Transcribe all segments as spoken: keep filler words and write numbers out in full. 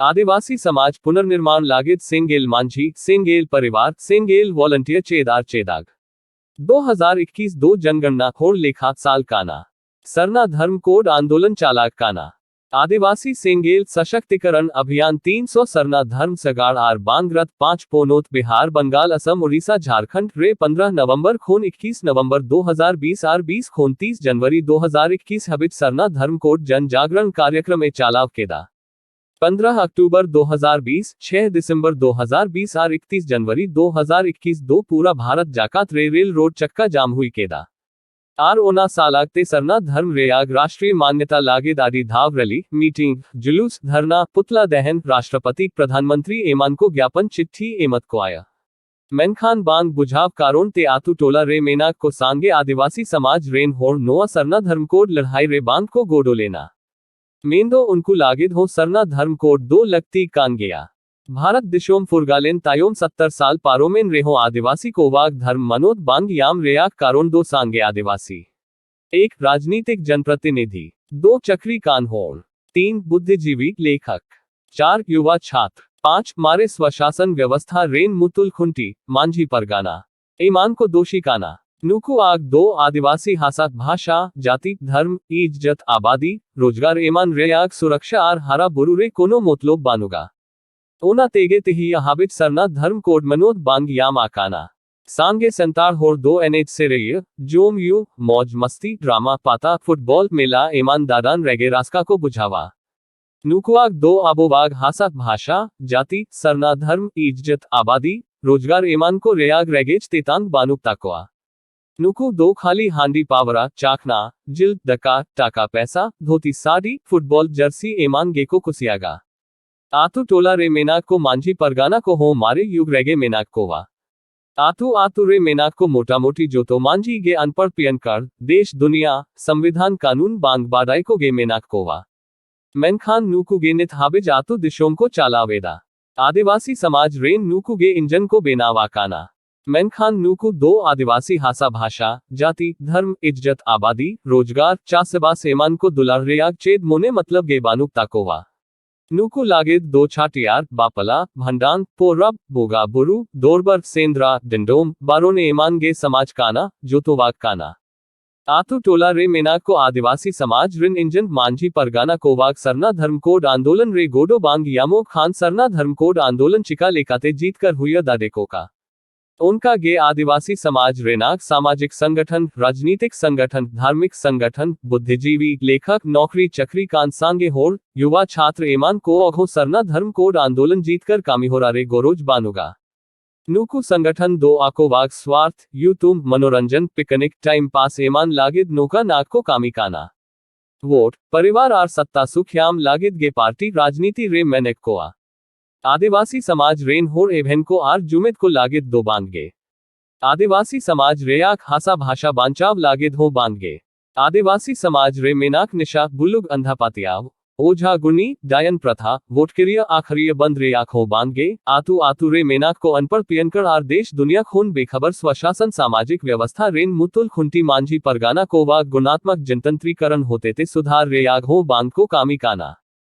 आदिवासी समाज पुनर्निर्माण लागिद सेंगेल मांझी, सेंगेल परिवार, सेंगेल वॉलंटियर चेदार चेदाग। दो हज़ार इक्कीस दो जनगणना होड़ लेखा साल काना। सरना धर्म कोड आंदोलन चालाक काना। आदिवासी सेंगेल सशक्तिकरण अभियान तीन सौ सरना धर्म सगाड़ आर बांगरत पांच पोनोत बिहार, बंगाल, असम, उड़ीसा, झारखंड रे पन्द्रह नवंबर खोन इक्कीस नवंबर दो हज़ार बीस आर बीस खोन तीस जनवरी दो हज़ार इक्कीस हबिट सरना धर्म कोड जन जागरण कार्यक्रम ए चालाव केदा। पन्द्रह अक्टूबर दो हज़ार बीस, छह दिसंबर दो हज़ार बीस आर इकतीस जनवरी दो हज़ार इक्कीस दो पूरा भारत जाकात रे रेल रोड चक्का जाम हुई केदा। आर ओना सालाक ते सरना धर्म रेयाग राष्ट्रीय मान्यता लागे दादी धाव रैली, मीटिंग, जुलूस, धरना, पुतला दहन, राष्ट्रपति, प्रधानमंत्री एमान को ज्ञापन चिट्ठी एमत को आया। मेनखान बांग बुझाव कारोन ते आतु टोला रे मेनाक को सांगे आदिवासी समाज रेन होड़ नोआ सरना धर्म कोड लड़ाई रे बांध को गोडो लेना। मेंदो उनको लागिद हो सरना धर्म कोड दो लक्ति कान गया। भारत दिशोम फुरगालेन तायोम सत्तर साल पारोमेन रेहो आदिवासी को वाग धर्म मनोद बांग याम रेयाक कारोन दो सांगे आदिवासी। एक, राजनीतिक जनप्रतिनिधि। दो, चक्री कान होड़। तीन, बुद्धिजीवी लेखक। चार, युवा छात्र। पांच, मारे स्वशासन व्यवस्था रेन मुतुल खुंटी, मांझी परगाना। एमान को दोषी काना। नुकु आग दो आदिवासी हासा भाषा, जाति, धर्म, इज्जत, आबादी, रोजगार एमान रे आग सुरक्षा आर हरा बुरु रे कोनो मोतलोब बानुगा। ओना तेगे तिही हाबिट सरना धर्म कोड मनोद बांग याम आकाना। सांगे संतार होर दो एनएच से रही, जोम यू, मौज मस्ती, ड्रामा, पाता, फुटबॉल, मेला, एमान दादान रेगे रास्का को बुझावा। नुकुआग दो आबोवाग हासा भाषा, जाति, सरना धर्म, इज्जत, आबादी, रोजगार एमान को रेयाग रेगेज तेतांग बानुक ताकोआ। नुकु दो खाली हांडी पावरा, चाखना, जिल्द दका, टाका पैसा, धोती साड़ी, फुटबॉल जर्सी एमान गेको कुसियागा। आतु टोला रे मेनाक को मांझी परगाना को हो मारे युग रेगे मेनाक को वा। आतु आतु रे मेनाक को मोटा मोटी जोतो मांझी गे अनपढ़ पियन कर, देश दुनिया, संविधान कानून बांग बाडाई को गे मेनाक को वा। मेनखान नूकु गे नित हाबिज आतु दिशोम को चालावेदा। आदिवासी समाज रेन नूकु गे इंजन को बेनावा काना। मेनखान नूकु दो आदिवासी हासा भाषा, जाति, धर्म, इज्जत, आबादी, रोजगार, चासबास एमान को दुलार रेयाग चेद मोने मतलब गे बानुक ताकोवा। ᱱᱩᱠᱩ ᱞᱟᱹᱜᱤᱫ ᱫᱚ ᱪᱷᱟᱹᱴᱭᱟᱹᱨ, ᱵᱟᱯᱞᱟ, ᱵᱷᱟᱸᱰᱟᱱ, ᱯᱚᱨᱚᱵᱽ, ᱵᱚᱸᱜᱟ ᱵᱩᱨᱩ, ᱫᱚᱨᱵᱟᱨ, ᱥᱮᱸᱫᱽᱨᱟ, ᱰᱤᱸᱰᱚᱢ, ᱵᱟᱨᱚᱱ ᱮᱢᱟᱱ ᱜᱮ ᱥᱚᱢᱟᱡᱽ ᱠᱟᱱᱟ, ᱡᱚᱛᱚᱣᱟᱜ ᱠᱟᱱᱟ᱾ ᱟᱛᱳ ᱴᱚᱞᱟ ᱨᱮ ᱢᱮᱱᱟᱜ ᱠᱚ ᱟᱹᱫᱤᱵᱟᱹᱥᱤ ᱥᱚᱢᱟᱡᱽ ᱨᱮᱱ ᱤᱧ ᱡᱟᱱ ᱢᱟᱹᱡᱷᱤ ᱯᱟᱨᱜᱟᱱᱟ ᱠᱚᱣᱟᱜ ᱥᱟᱨᱱᱟ ᱫᱷᱚᱨᱢ ᱠᱳᱰ ᱟᱱᱫᱳᱞᱚᱱ ᱨᱮ ᱜᱚᱲᱚ ᱵᱟᱝ ᱧᱟᱢᱚᱜ ᱠᱷᱟᱱ ᱥᱟᱨᱱᱟ ᱫᱷᱚᱨᱢ ᱠᱳᱰ ᱟᱱᱫᱳᱞᱚᱱ ᱪᱤᱠᱟ ᱞᱮᱠᱟᱛᱮ ᱡᱤᱛᱠᱟᱹᱨ ᱦᱩᱭ ᱫᱟᱲᱮ ᱠᱚᱜᱼᱟ᱾ ᱚᱱᱠᱟ ᱜᱮ ᱟᱹᱫᱤᱵᱟᱹᱥᱤ ᱥᱚᱢᱟᱡᱽ ᱨᱮᱱᱟᱜ ᱥᱟᱢᱟᱡᱤᱠ ᱥᱚᱝᱜᱚᱴᱷᱚᱱ, ᱨᱟᱡᱽᱱᱤᱛᱤᱠ ᱥᱚᱝᱜᱚᱴᱷᱚᱱ, ᱫᱷᱟᱨᱢᱤᱠ ᱥᱚᱝᱜᱚᱴᱷᱚᱱ, ᱵᱩᱫᱽᱫᱷᱤᱡᱤᱵᱤ, ᱞᱮᱠᱷᱚᱠ, ᱱᱚᱠᱨᱤ ᱪᱟᱹᱠᱨᱤ ᱠᱟᱱ ᱥᱟᱸᱜᱮ ᱦᱚᱲ, ᱭᱩᱣᱟ ᱪᱷᱟᱛᱨ ᱮᱢᱟᱱ ᱠᱚ ᱦᱚᱸ ᱥᱟᱨᱱᱟ ᱫᱷᱚᱨᱢ ᱠᱳᱰ ᱟᱱᱫᱳᱞᱚᱱ ᱡᱤᱛᱠᱟᱹᱨ ᱠᱟᱹᱢᱤ ᱦᱚᱨᱟ ᱨᱮ ᱜᱚᱨᱚᱡᱽ ᱵᱟᱹᱱᱩᱜᱼᱟ᱾ ᱱᱩᱠᱩ ᱥᱚᱝᱜᱚᱴᱷᱚᱱ ᱫᱚ ᱟᱠᱚᱣᱟᱜ ᱥᱣᱟᱨᱛᱷ, ᱧᱩᱛᱩᱢ, ᱢᱚᱱᱳᱨᱚᱧᱡᱚᱱ, ᱯᱤᱠᱱᱤᱠ, ᱴᱟᱭᱤᱢ ᱯᱟᱥ ᱮᱢᱟᱱ ᱞᱟᱹᱜᱤᱫ ᱱᱚᱝᱠᱟᱱᱟᱜ ᱠᱚ ᱠᱟᱹᱢᱤ ᱠᱟᱱᱟ᱾ ᱵᱷᱳᱴ, ᱯᱚᱨᱤᱵᱟᱨ ᱟᱨ ᱥᱚᱛᱛᱟ ᱥᱩᱠᱷ ᱧᱟᱢ ᱞᱟᱹᱜᱤᱫ ᱜᱮ ᱯᱟᱨᱴᱤ ᱨᱟᱡᱽᱱᱤᱛᱤ ᱨᱮ ᱢᱮᱱᱟᱜ ᱠᱚᱣᱟ᱾ ᱟᱹᱫᱤᱵᱟᱹᱥᱤ ᱥᱚᱢᱟᱡᱽ ᱨᱮᱱ ᱦᱚᱲ ᱮᱵᱷᱮᱱ ᱠᱚ ᱟᱨ ᱡᱩᱢᱤᱫ ᱠᱚ ᱞᱟᱹᱜᱤᱫ ᱫᱚ ᱵᱟᱝ ᱜᱮ᱾ ᱟᱹᱫᱤᱵᱟᱹᱥᱤ ᱥᱚᱢᱟᱡᱽ ᱨᱮᱭᱟᱜ ᱦᱟᱥᱟ ᱵᱷᱟᱥᱟ ᱵᱟᱧᱪᱟᱣ ᱞᱟᱹᱜᱤᱫ ᱦᱚᱸ ᱵᱟᱝ ᱜᱮ᱾ ᱟᱹᱫᱤᱵᱟᱹᱥᱤ ᱥᱚᱢᱟᱡᱽ ᱨᱮ ᱢᱮᱱᱟᱜ ᱱᱤᱥᱟ, ᱵᱩᱞᱩᱜ, ᱟᱸᱫᱷᱟ ᱯᱟᱹᱛᱭᱟᱹᱣ, ᱳᱡᱷᱟ ᱜᱩᱱᱤ, ᱰᱟᱭᱚᱱ ᱯᱨᱚᱛᱷᱟ, ᱵᱷᱳᱴᱠᱤᱨᱤᱭᱟᱹ ᱟᱠᱷᱨᱤᱭᱟᱹ ᱵᱚᱱᱫᱷ ᱨᱮᱭᱟᱜ ᱦᱚᱸ ᱵᱟᱝ ᱜᱮ᱾ ᱟᱛᱳ ᱟᱛᱳ ᱨᱮ ᱢᱮᱱᱟᱜ ᱠᱚ ᱟᱱᱯᱟᱲ ᱯᱤᱭᱟᱱᱠᱟᱨ ᱟᱨ ᱫᱮᱥ ᱫᱩᱱᱤᱭᱟᱹ ᱠᱷᱚᱱ ᱵᱮᱠᱷᱚᱵᱚᱨ ᱥᱣᱟᱥᱟᱥᱚᱱ ᱥᱟᱢᱟᱡᱤᱠ ᱵᱮᱵᱚᱥᱛᱷᱟ ᱨᱮᱱ ᱢᱩᱛᱩᱞ ᱠᱷᱩᱱᱴᱤ ᱢᱟᱹᱡᱷᱤ ᱯᱟᱨᱜᱟᱱᱟ ᱠᱚᱣᱟᱜ ᱜᱩᱱᱟᱛᱢᱚᱠ ᱡᱱᱛᱨᱤᱠᱚᱨᱚᱱ ᱦᱚᱛᱮᱛᱮ ᱥᱩᱫᱷᱟᱨ ᱨᱮᱭᱟᱜ ᱦᱚᱸ ᱵᱟᱝ ᱠᱚ ᱠᱟᱹᱢᱤ ᱠᱟᱱᱟ᱾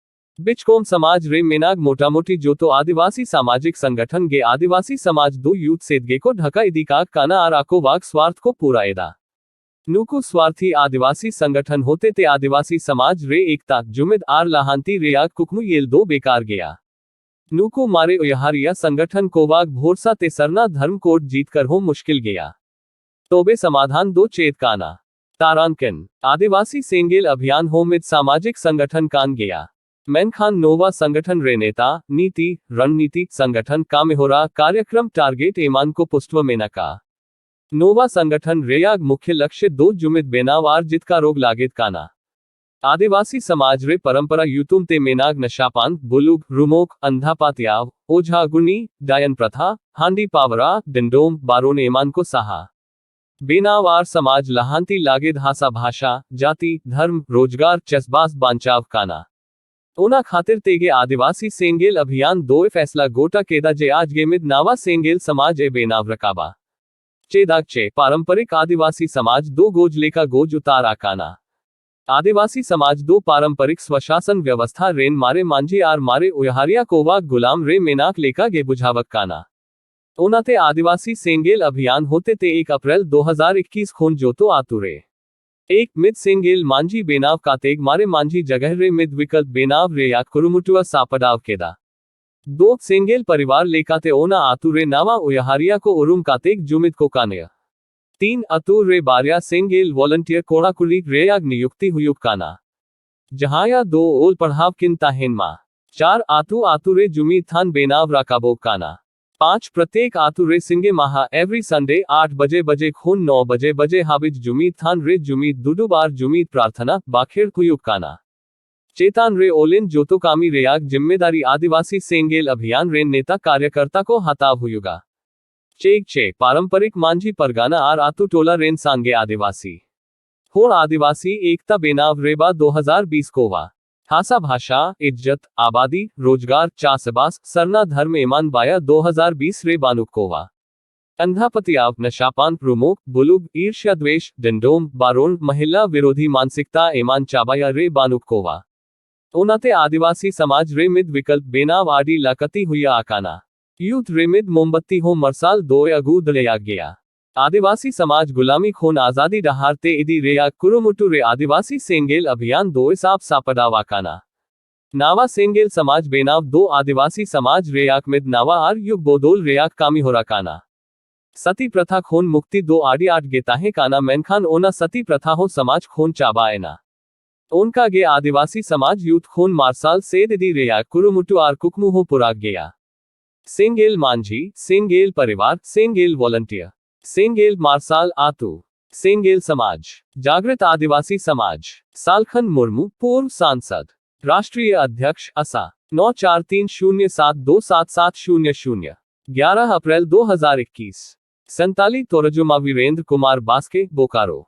ᱵᱤᱪᱠᱚᱢ ᱥᱚᱢᱟᱡᱽ ᱨᱮ ᱢᱮᱱᱟᱜ ᱢᱚᱴᱟᱢᱩᱴᱤ ᱡᱚᱛᱚ ᱟᱹᱫᱤᱵᱟᱹᱥᱤ ᱥᱟᱢᱟᱡᱤᱠ ᱥᱚᱝᱜᱚᱴᱷᱚᱱ ᱜᱮ ᱟᱹᱫᱤᱵᱟᱹᱥᱤ ᱥᱚᱢᱟᱡᱽ ᱫᱚ ᱭᱩᱛ ᱥᱮᱫ ᱜᱮᱠᱚ ᱰᱷᱟᱠᱟ ᱤᱫᱤ ᱠᱟᱜ ᱠᱟᱱᱟ ᱟᱨ ᱟᱠᱚᱣᱟᱜ ᱥᱣᱟᱨᱛᱷ ᱠᱚ ᱯᱩᱨᱟᱹ ᱮᱫᱟ᱾ ᱱᱩᱠᱩ ᱥᱣᱟᱨᱛᱷᱤ ᱟᱹᱫᱤᱵᱟᱹᱥᱤ ᱥᱚᱝᱜᱚᱴᱷᱚᱱ ᱦᱚᱛᱮᱛᱮ ᱟᱹᱫᱤᱵᱟᱹᱥᱤ ᱥᱚᱢᱟᱡᱽ ᱨᱮ ᱮᱠᱛᱟ, ᱡᱩᱢᱤᱫ ᱟᱨ ᱞᱟᱦᱟᱱᱛᱤ ᱨᱮᱭᱟᱜ ᱠᱩᱠᱢᱩ ᱧᱮᱞ ᱫᱚ ᱵᱮᱠᱟᱨ ᱜᱮᱭᱟ᱾ ᱱᱩᱠᱩ ᱢᱟᱨᱮ ᱩᱭᱦᱟᱹᱨᱤᱭᱟᱹ ᱥᱚᱝᱜᱚᱴᱷᱚᱱ ᱠᱚᱣᱟᱜ ᱵᱷᱚᱨᱥᱟ ᱛᱮ ᱥᱟᱨᱱᱟ ᱫᱷᱚᱨᱢ ᱠᱳᱰ ᱡᱤᱛᱠᱟᱹᱨ ᱦᱚᱸ ᱢᱩᱥᱠᱤᱞ ᱜᱮᱭᱟ᱾ ᱛᱚᱵᱮ ᱥᱚᱢᱟᱫᱷᱟᱱ ᱫᱚ ᱪᱮᱫ ᱠᱟᱱᱟ? ᱛᱟᱨᱟᱱᱠᱤᱱ᱾ ᱟᱹᱫᱤᱵᱟᱹᱥᱤ ᱥᱮᱸᱜᱮᱞ ᱚᱵᱷᱤᱭᱟᱱ ᱦᱚᱸ ᱢᱤᱫ ᱥᱟᱢᱟᱡᱤᱠ ᱥᱚᱝᱜᱚᱴᱷᱚᱱ ᱠᱟᱱ ᱜᱮᱭᱟ᱾ ᱢᱮᱱᱠᱷᱟᱱ ᱱᱚᱣᱟ ᱥᱚᱝᱜᱚᱴᱷᱚᱱ ᱨᱮ ᱱᱮᱛᱟ, ᱱᱤᱛᱤ, ᱨᱚᱱᱱᱤᱛᱤ, ᱥᱚᱝᱜᱚᱴᱷᱚᱱ, ᱠᱟᱹᱢᱤᱦᱚᱨᱟ, ᱠᱟᱨᱭᱚᱠᱨᱚᱢ, ᱴᱟᱨᱜᱮᱴ ᱮᱢᱟᱱ ᱠᱚ ᱯᱩᱥᱴᱟᱹᱣ ᱢᱮᱱᱟᱜᱼᱟ᱾ ᱱᱚᱣᱟ ᱥᱚᱝᱜᱚᱴᱷᱚᱱ ᱨᱮᱭᱟᱜ ᱢᱩᱠᱷᱭᱟᱹ ᱞᱚᱠᱥᱭᱚ ᱫᱚ ᱡᱩᱢᱤᱫ ᱵᱮᱱᱟᱣ ᱟᱨ ᱡᱤᱛᱠᱟᱹᱨᱚᱜ ᱞᱟᱹᱜᱤᱫ ᱠᱟᱱᱟ᱾ ᱟᱹᱫᱤᱵᱟᱹᱥᱤ ᱥᱚᱢᱟᱡᱽ ᱨᱮ ᱯᱚᱨᱚᱢᱯᱚᱨᱟ ᱧᱩᱛᱩᱢ ᱛᱮ ᱢᱮᱱᱟᱜ ᱱᱟᱥᱟᱯᱟᱱ, ᱵᱩᱞᱩᱜ, ᱨᱩᱢᱚᱠ, ᱟᱸᱫᱷᱟ ᱯᱟᱹᱛᱭᱟᱹᱣ, ᱳᱡᱷᱟ ᱜᱩᱱᱤ, ᱰᱟᱭᱚᱱ ᱯᱨᱚᱛᱷᱟ, ᱦᱟᱺᱰᱤ ᱯᱟᱣᱨᱟ, ᱰᱤᱸᱰᱚᱢ, ᱵᱟᱨᱚᱱ ᱮᱢᱟᱱ ᱠᱚ ᱥᱟᱦᱟ ᱵᱮᱱᱟᱣ ᱟᱨ ᱥᱚᱢᱟᱡᱽ ᱞᱟᱦᱟᱱᱛᱤ ᱞᱟᱹᱜᱤᱫ ᱦᱟᱥᱟ, ᱵᱷᱟᱥᱟ, ᱡᱟᱹᱛᱤ, ᱫᱷᱚᱨᱢ, ᱨᱳᱡᱽᱜᱟᱨ, ᱪᱟᱥᱵᱟᱥ ᱵᱟᱧᱪᱟᱣ ᱠᱟᱱᱟ᱾ ᱚᱱᱟ ᱠᱷᱟᱹᱛᱤᱨ ᱛᱮᱜᱮ ᱟᱹᱫᱤᱵᱟᱹᱥᱤ ᱥᱮᱸᱜᱮᱞ ᱚᱵᱷᱤᱭᱟᱱ ᱫᱚᱭ ᱯᱷᱮᱥᱞᱟ ᱜᱚᱴᱟ ᱠᱮᱫᱟ ᱡᱮ ᱟᱡ ᱜᱮ ᱢᱤᱫ ᱱᱟᱣᱟ ᱥᱮᱸᱜᱮᱞ ᱥᱚᱢᱟᱡᱽ ᱮ ᱵᱮᱱᱟᱣ ᱨᱟᱠᱟᱵᱟ᱾ ᱪᱮᱫᱟᱜ ᱪᱮ ᱯᱟᱨᱚᱢᱯᱚᱨᱤᱠ ᱟᱹᱫᱤᱵᱟᱹᱥᱤ ᱥᱚᱢᱟᱡᱽ ᱫᱚ ᱜᱚᱡ ᱞᱮᱠᱟ ᱜᱚᱡ ᱩᱛᱟᱹᱨ ᱟᱠᱟᱱᱟ᱾ ᱟᱹᱫᱤᱵᱟᱹᱥᱤ ᱥᱚᱢᱟᱡᱽ ᱫᱚ ᱯᱟᱨᱚᱢᱯᱚᱨᱤᱠ ᱥᱣᱟᱥᱟᱥᱚᱱ ᱵᱮᱵᱚᱥᱛᱷᱟ ᱨᱮᱱ ᱢᱟᱨᱮ ᱢᱟᱹᱡᱷᱤ ᱟᱨ ᱢᱟᱨᱮ ᱩᱭᱦᱟᱹᱨᱤᱭᱟᱹ ᱠᱚᱣᱟᱜ ᱜᱩᱞᱟᱢ ᱨᱮ ᱢᱮᱱᱟᱜ ᱞᱮᱠᱟ ᱜᱮ ᱵᱩᱡᱷᱟᱹᱣᱚᱜ ᱠᱟᱱᱟ᱾ ᱚᱱᱟᱛᱮ ᱟᱹᱫᱤᱵᱟᱹᱥᱤ ᱥᱮᱸᱜᱮᱞ ᱟᱵᱷᱤᱭᱟᱱ ᱦᱚᱛᱮᱛᱮ ᱮᱠ ᱮᱯᱨᱤᱞ ᱫᱩ ᱦᱟᱡᱟᱨ ᱤᱠᱤᱥ ᱠᱷᱚᱱ ᱡᱚᱛᱚ ᱟᱛᱳ ᱨᱮ ᱮᱠ ᱢᱤᱫ ᱥᱮᱸᱜᱮᱞ ᱢᱟᱹᱡᱷᱤ ᱵᱮᱱᱟᱣ ᱠᱟᱛᱮ ᱢᱟᱨᱮ ᱢᱟᱹᱡᱷᱤ ᱡᱟᱭᱜᱟ ᱨᱮ ᱢᱤᱫ ᱵᱤᱠᱚᱞᱯ ᱵᱮᱱᱟᱣ ᱨᱮᱭᱟᱜ ᱠᱩᱨᱩᱢᱩᱴᱩ ᱥᱟᱯᱲᱟᱣ ᱠᱮᱫᱟ᱾ ᱫᱚ ᱥᱮᱸᱜᱮᱞ ᱯᱚᱨᱤᱵᱟᱨ ᱞᱮᱠᱟᱛᱮ ᱚᱱᱟ ᱟᱛᱳ ᱨᱮ ᱱᱟᱣᱟ ᱩᱭᱦᱟᱹᱨᱤᱭᱟᱹ ᱠᱚ ᱩᱨᱩᱢ ᱠᱟᱛᱮ ᱡᱩᱢᱤᱫ ᱠᱚ ᱠᱟᱱᱟ᱾ ᱛᱤᱱ ᱟᱛᱳ ᱨᱮ ᱵᱟᱨᱭᱟ ᱥᱮᱸᱜᱮᱞ ᱵᱷᱚᱞᱚᱱᱴᱤᱭᱟᱨ ᱠᱚᱲᱟ ᱠᱩᱲᱤ ᱨᱮᱭᱟᱜ ᱱᱤᱭᱩᱠᱛᱤ ᱦᱩᱭᱩᱜ ᱠᱟᱱᱟ, ᱡᱟᱦᱟᱸᱭᱟᱜ ᱫᱚ ᱚᱞ ᱯᱟᱲᱦᱟᱣ ᱠᱤᱱ ᱛᱟᱦᱮᱱ ᱢᱟ᱾ ᱪᱟᱨ ᱟᱛᱳ ᱟᱛᱳ ᱨᱮ ᱡᱩᱢᱤᱫ ᱛᱷᱟᱱ ᱵᱮᱱᱟᱣ ᱨᱟᱠᱟᱵᱚᱜ ᱠᱟᱱᱟ᱾ ᱯᱟᱸᱪ ᱯᱨᱚᱛᱮᱠ ᱟᱛᱳ ᱨᱮ ᱥᱤᱸᱜᱮ ᱢᱟᱦᱟ every Sunday ᱟᱴ ᱵᱟᱡᱮ ᱵᱟᱡᱮ ᱠᱷᱚᱱ ᱱᱚ ᱵᱟᱡᱮ ᱵᱟᱡᱮ ᱦᱟᱹᱵᱤᱡ ᱡᱩᱢᱤᱫ ᱛᱷᱟᱱ ᱨᱮ ᱡᱩᱢᱤᱫ ᱫᱩᱫᱩᱵ ᱟᱨ ᱡᱩᱢᱤᱫ ᱯᱨᱟᱨᱛᱷᱚᱱᱟ ᱵᱟᱠᱷᱮᱲ ᱦᱩᱭᱩᱜ ᱠᱟᱱᱟ᱾ ᱪᱮᱛᱟᱱ ᱨᱮ ᱚᱞᱮᱱ ᱡᱚᱛᱚ ᱠᱟᱹᱢᱤ ᱨᱮᱭᱟᱜ ᱡᱤᱢᱢᱮᱫᱟᱨᱤ ᱟᱹᱫᱤᱵᱟᱹᱥᱤ ᱥᱮᱸᱜᱮᱞ ᱟᱵᱷᱤᱭᱟᱱ ᱨᱮᱱ ᱱᱮᱛᱟ ᱠᱟᱨᱭᱟᱠᱟᱨᱛᱟ ᱠᱚ ᱦᱟᱛᱟᱣ ᱦᱩᱭᱩᱜᱼᱟ᱾ ᱪᱮᱠ ᱪᱮ ᱯᱟᱨᱚᱢᱯᱚᱨᱤᱠ ᱢᱟᱹᱡᱷᱤ ᱯᱟᱨᱜᱟᱱᱟ ᱟᱨ ᱟᱛᱳ ᱴᱚᱞᱟ ᱨᱮᱱ ᱥᱟᱸᱜᱮ ᱟᱹᱫᱤᱵᱟᱹᱥᱤ ᱦᱚᱲ ᱟᱹᱫᱤᱵᱟᱹᱥᱤ ᱮᱠᱛᱟ ᱵᱮᱱᱟᱣ ᱨᱮ ᱵᱟ ᱫᱩ ᱦᱟᱡᱟᱨ ᱵᱤᱥ ᱠᱚᱣᱟ᱾ ᱦᱟᱥᱟ ᱵᱷᱟᱥᱟ, ᱤᱡᱡᱚᱛ, ᱟᱵᱟᱫᱤ, ᱨᱳᱡᱽᱜᱟᱨ, ᱪᱟᱥᱵᱟᱥ, ᱥᱟᱨᱱᱟ ᱫᱷᱚᱨᱢ ᱮᱢᱟᱱ ᱵᱟᱭᱟ ᱫᱩ ᱦᱟᱡᱟᱨ ᱵᱤᱥ ᱨᱮ ᱵᱟᱹᱱᱩᱜ ᱠᱚᱣᱟ᱾ ᱟᱸᱫᱷᱟ ᱯᱟᱹᱛᱭᱟᱹᱣ, ᱱᱟᱥᱟᱯᱟᱱ, ᱨᱩᱢᱩᱠ, ᱵᱩᱞᱩᱜ, ᱤᱨᱥᱭᱟ ᱫᱣᱮᱥ, ᱰᱟᱸᱰᱚᱢ, ᱵᱟᱨᱚᱱ, ᱢᱚᱦᱤᱞᱟ ᱵᱤᱨᱳᱫᱷᱤ ᱢᱟᱱᱥᱤᱠᱛᱟ ᱮᱢᱟᱱ ᱪᱟᱵᱟᱭᱟ ᱨᱮ ᱵᱟᱹᱱᱩᱜ ᱠᱚᱣᱟ᱾ ᱚᱱᱟᱛᱮ ᱟᱹᱫᱤᱵᱟᱹᱥᱤ ᱥᱚᱢᱟᱡᱽ ᱨᱮ ᱢᱤᱫ ᱵᱤᱠᱚᱞᱯ ᱵᱮᱱᱟᱣ ᱟᱹᱰᱤ ᱞᱟᱹᱠᱛᱤ ᱦᱩᱭ ᱟᱠᱟᱱᱟ᱾ ᱭᱩᱛᱷ ᱨᱮ ᱢᱤᱫ ᱢᱳᱢᱵᱟᱛᱤ ᱦᱚᱸ ᱢᱟᱨᱥᱟᱞ ᱫᱚᱭ ᱟᱹᱜᱩ ᱫᱟᱲᱮᱭᱟᱜ ᱜᱮᱭᱟ᱾ ᱟᱹᱫᱤᱵᱟᱹᱥᱤ ᱥᱚᱢᱟᱡᱽ ᱜᱩᱞᱟᱢᱤ ᱠᱷᱚᱱ ᱟᱡᱟᱫᱤ ᱰᱟᱦᱟᱨ ᱛᱮ ᱤᱫᱤ ᱨᱮᱭᱟᱜ ᱠᱩᱨᱩᱢᱩᱴᱩ ᱨᱮ ᱟᱹᱫᱤᱵᱟᱹᱥᱤ ᱥᱮᱸᱜᱮᱞ ᱟᱵᱷᱤᱭᱟᱱ ᱫᱚᱭ ᱥᱟᱵ ᱥᱟᱯᱲᱟᱣ ᱟᱠᱟᱱᱟ᱾ ᱱᱟᱣᱟ ᱥᱮᱸᱜᱮᱞ ᱥᱚᱢᱟᱡᱽ ᱵᱮᱱᱟᱣ ᱫᱚ ᱟᱹᱫᱤᱵᱟᱹᱥᱤ ᱥᱚᱢᱟᱡᱽ ᱨᱮᱭᱟᱜ ᱢᱤᱫ ᱱᱟᱣᱟ ᱟᱨ ᱭᱩᱜᱽ ᱵᱚᱫᱚᱞ ᱨᱮᱭᱟᱜ ᱠᱟᱹᱢᱤ ᱦᱚᱨᱟ ᱠᱟᱱᱟ᱾ ᱥᱟᱛᱤ ᱯᱨᱚᱛᱷᱟ ᱠᱷᱚᱱ ᱢᱩᱠᱛᱤ ᱫᱚ ᱟᱹᱰᱤ ᱟᱸᱴ ᱜᱮ ᱛᱟᱦᱮᱸ ᱠᱟᱱᱟ, ᱢᱮᱱᱠᱷᱟᱱ ᱚᱱᱟ ᱥᱟᱛᱤ ᱯᱨᱚᱛᱷᱟ ᱦᱚᱸ ᱥᱚᱢᱟᱡᱽ ᱠᱷᱚᱱ ᱪᱟᱵᱟᱭᱮᱱᱟ᱾ ᱚᱱᱠᱟ ᱜᱮ ᱟᱹᱫᱤᱵᱟᱹᱥᱤ ᱥᱚᱢᱟᱡᱽ ᱭᱩᱛᱷ ᱠᱷᱚᱱ ᱢᱟᱨᱥᱟᱞ ᱥᱮᱫ ᱤᱫᱤ ᱨᱮᱭᱟᱜ ᱠᱩᱨᱩᱢᱩᱴᱩ ᱟᱨ ᱠᱩᱠᱢᱩ ᱦᱚᱸ ᱯᱩᱨᱟᱜ ᱜᱮᱭᱟ᱾ ᱥᱮᱸᱜᱮᱞ ᱢᱟᱹᱡᱷᱤ, ᱥᱮᱸᱜᱮᱞ ᱯᱚᱨᱤᱵᱟᱨ, ᱥᱮᱸᱜᱮᱞ ᱵᱷᱚᱞᱚᱱᱴᱤᱭᱟᱨ, ᱥᱮᱸᱜᱮᱞ ᱢᱟᱨᱥᱟᱞ ᱟᱛᱳ, ᱥᱮᱸᱜᱮᱞ ᱥᱚᱢᱟᱡᱽ, ᱡᱟᱜᱽᱨᱤᱛ ᱟᱹᱫᱤᱵᱟᱹᱥᱤ ᱥᱚᱢᱟᱡᱽ᱾ ᱥᱟᱞᱠᱷᱟᱱ ᱢᱩᱨᱢᱩ, ᱯᱩᱨᱵ ᱥᱟᱝᱥᱚᱫ, ᱨᱟᱥᱴᱨᱤᱭᱚ ᱚᱫᱷᱭᱚᱠᱥ, ᱟᱥᱟ, ᱱᱚ ᱪᱟᱨ ᱛᱤᱱ ᱥᱩᱱᱭᱚ ᱥᱟᱛ ᱫᱩ ᱥᱟᱛ ᱥᱟᱛ ᱥᱩᱱᱭᱚ ᱥᱩᱱᱭᱚ, ᱜᱭᱟᱨᱟ ᱮᱯᱨᱤᱞ ᱫᱩ ᱦᱟᱡᱟᱨ ᱤᱠᱤᱥ᱾ ᱥᱟᱱᱛᱟᱞᱤ ᱛᱚᱨᱡᱚᱢᱟ ᱵᱤᱨᱮᱱᱫᱨ ᱠᱩᱢᱟᱨ ᱵᱟᱥᱠᱮ, ᱵᱳᱠᱟᱨᱳ᱾